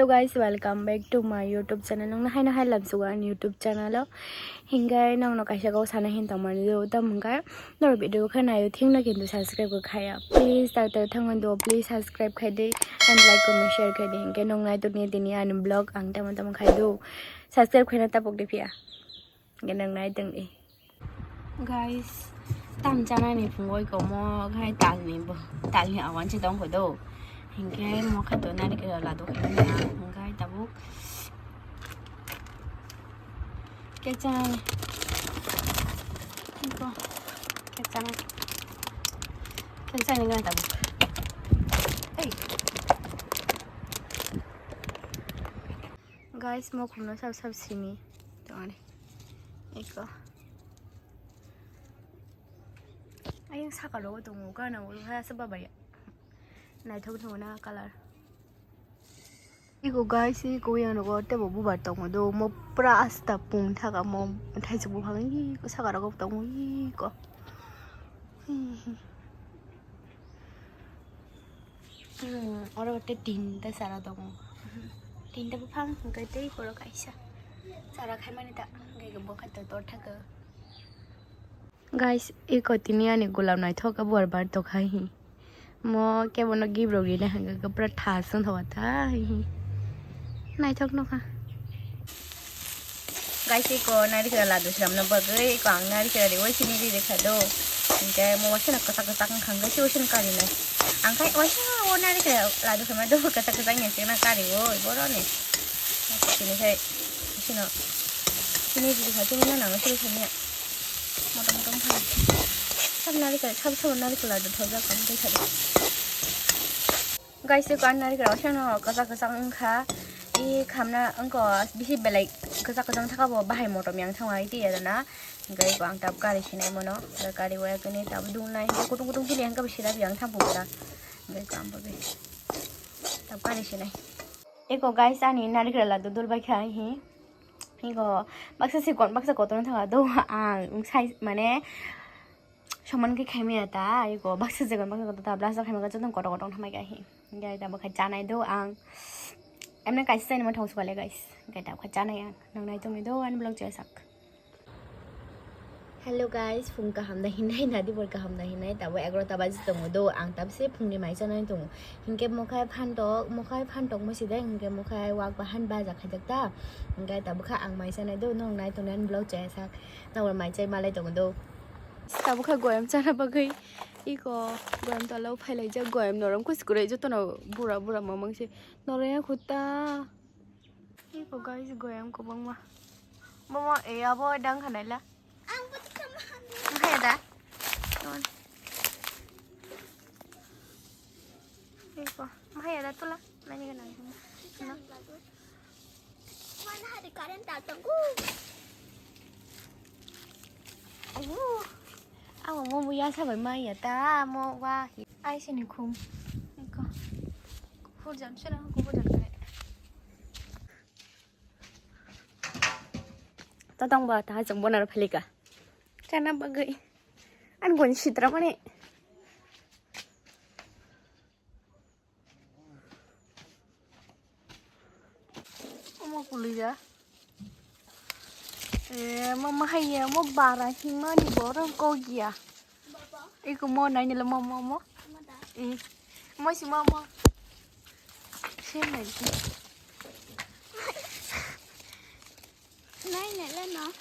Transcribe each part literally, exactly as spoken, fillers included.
Guys, welcome back to my YouTube channel. Nokno haino hai lamsugo ani YouTube channel o. Hingai nokno kaisa kok sana hin tongmani do, tamo hingai norok video khe naio thikno kintu subscribe bo khaya. Please tak tak thangwi do, please subscribe khai di and like, comment, share khai di. Hingai noknai tongni tini ani vlog ang tamo tamo khai do. Subscribe khaina tapok di phiya. Hingai noknai tongdi. Guys, tam chanani phungo iko mo khai talni bo, talni awan se tongkho do. Hinke mo khato narikel ladu khaina hingai tabuk. Kechanani. Iko. Kechanani. Kechanani gana tabuk. Hey. Guys, mo khumno sab sab sini. Tongani. Iko. Ayang saka rogo tongo, gana ulo ha sa babaya. Naithok tongo na color. Iko guys, iko yang rogo tebo bubar tongo do, mo pura asta pung thaka mo thaisa buphang iko saka rogo tongo iko. Hmm, oro te tinta sara tongo. Tinta buphang hwnkhe tei borok kaisa sara khaimani ta hwnkhe bo khe to tor thaka. Guys, iko tini ani gulab naithok khe bubar bar tokha hi. Mo kebono gift rok rina hwnkhe pura thas wngthoka ta hi. Naithok nokha. Guys, iko narikra ladu swnamna bagwi iko ang narikra riwi sini ri rikha do. Hinkhe mo wasano kwchak kwchak wngkha hinkhe se wasano karinai. Ang khai waisa o narikra ladu swnamna do kwchak kwchak wngya se na kariwi boroni. Sini khai sino sini ri rikha tini nang sini sini motom motom khai. Sab narikra sab sab narikra ladu thojak ang khai khai. Guys, iko ang narikra wasano kwchak kwchak wngkha. I khamna wngkha bisi belai kwchak kwchak thaka bo bahai motom yang thangwi twi ya na. Hingke iko ang tab kari sinai mono. Hingke kari waya kani tab dung nai hingke kutung kutung kini hingke bisi rabi yang thang pung na. Hingke iko ang bo be tab kari sinai. Iko guys ani narikra ladu dul bai kha hi. Iko baksa sikon baksa kotor thang do ang sai mane Soman khe khaimaya ta, iko baksa jaga baksa kotor ta, blast khaimaya joto kotor kotor thamai kha hi. Hingke ta bwkha chanai do ang. Emne kaisa chai nima thong sukale guys. Hingke ta bwkha chanai ang. Nang nai tongni do ani vlog chai sak. Hello guys, phung kaham da hinai, nadi bor kaham da hinai, tabo egarota baji tongo do, ang tabse phungni mai chanai tongo. Hingke mokhai phantok, mokhai phantok mo sidai, hingke mokhai wak bahan baja khaijak ta. Hingke ta bwkha ang mai chanai do, nong nai tongni ani vlog chai sak. Nang mai chai malai tongo do. Tabukha goyam chana bagwi iko goyam tola o phailaijak, goyam norom kusi kwrwi jotono bura bura mamang se noroi ya khuta. Iko guys goyam kwbangma. Momo e abo dang khanaila. Ang bo tikam han. Ang khaya da. Iko mahaya da tula. Nani gana. Mana hari current datang. Ayo. Amo mo buya sabai maya ta mo wa. Ai sini khum. Iko. Hurjan sira ko hurjan kare. Tatang ba ta jang bonar phalika. Chana bagwi. An gon sitra mane. Omo kuliya. Eh, mo mahai ya, mo bara himani borok kok ya. Iko mo nai nila mo, mo, mo. Eh, mo si mo, mo. Same like this. Nai nila no.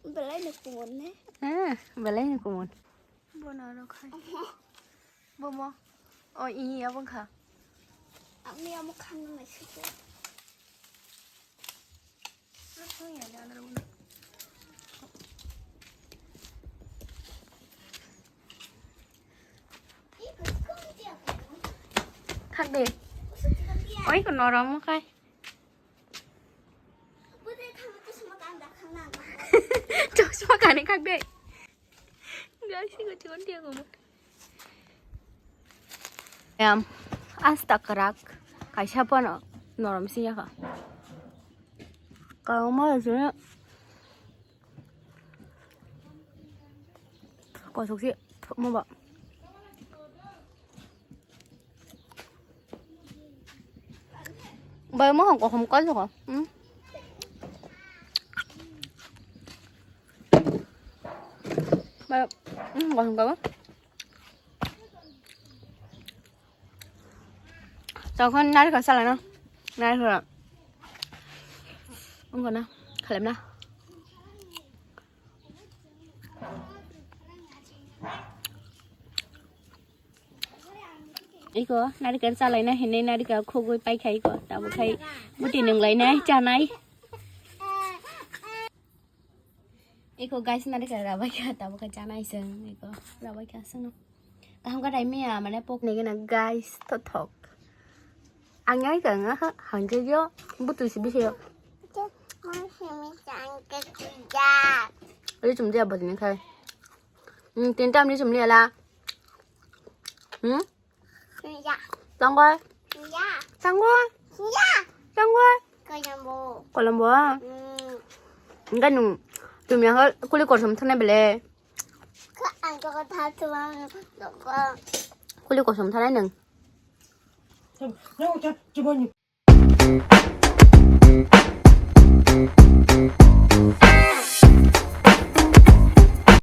Belai ni kumun ne? Ah, belai ni kumun. Bono aro khai. Bomo. O, i, abo kha. Ang ni amo khan nang nai sike. Khak de. Oi, ko norom khai. Chosma kani khak de. Guys, iko chikon dia komo. Yam, asta karak, kaisa pono norom si yaka. Kau ma sini kosok si mo ba. Bai mo hong ko hom ko ko. Hmm. Bai, hmm, ko hom ko. Tokon nari ko sala no. Nari ko. Ungko na, khalem na. Iko narikal chalaina hinwi narikal khugwi paikha iko, tabuk khai buti nunglainai chanai. Iko guys, narikal rabaikha, tabuk khai chanai chwng, iko rabaikha chwngno. Kaham kha dai miya, mane pok ni gana guys, thothok. Ang ai ka nga ha, hangke yo, butu si bisi yo. Ri chum dia botni khai. Hmm, tinta amni chum liya la. Hmm? Tangoi. Tangoi. Tangoi. Kolombo. Enggak nung. Tum yang kuli kosom thana bele. Kuli kosom thana nung.